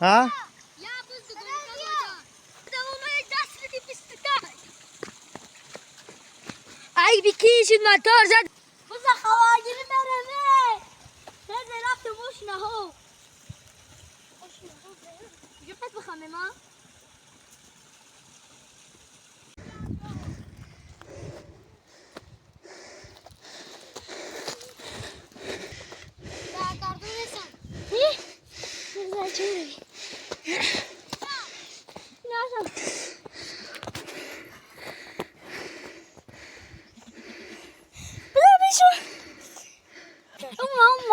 Ҳа. Ай бикишид мотор зад. Буза хавагири мераве. Тезе рафтем ошнаҳо. Ҷуқат бихамем, а?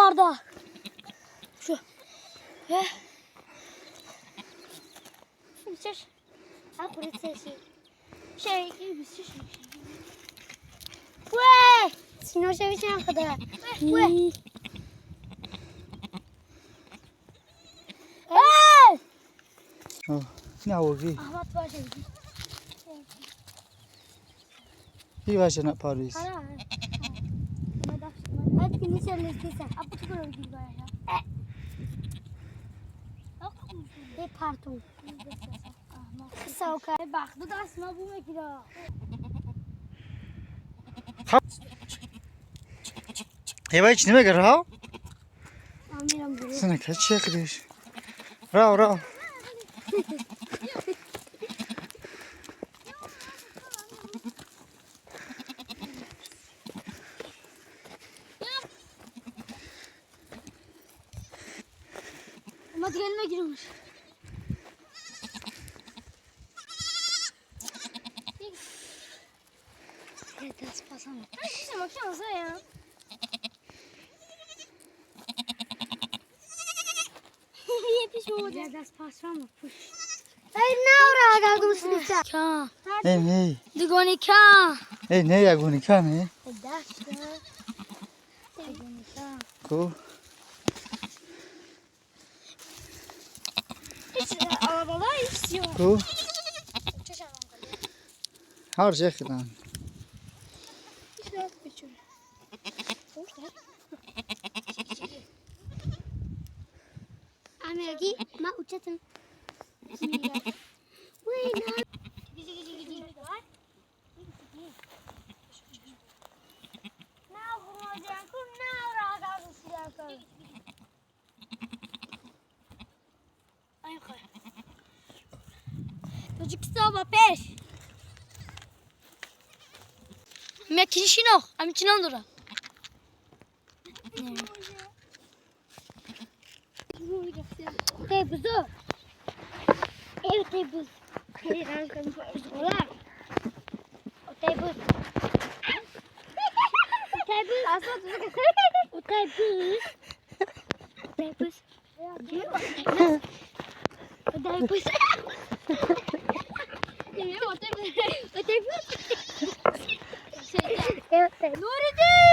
Varda. Şu. Ки ваша на Париз? Ҳевай чӣ намега, рав? Синака чеқдиш. Рав, рав. Не, не. Дугоника. Э, не, ягоника, не. Ку. Ку. Ҳар жехидан. Амираги, ма учатам. Тоҷикистон ба пеш. Мекишино, ҳамчунон дора. Бузо. Буз. Буз. Буз. Нуриддин!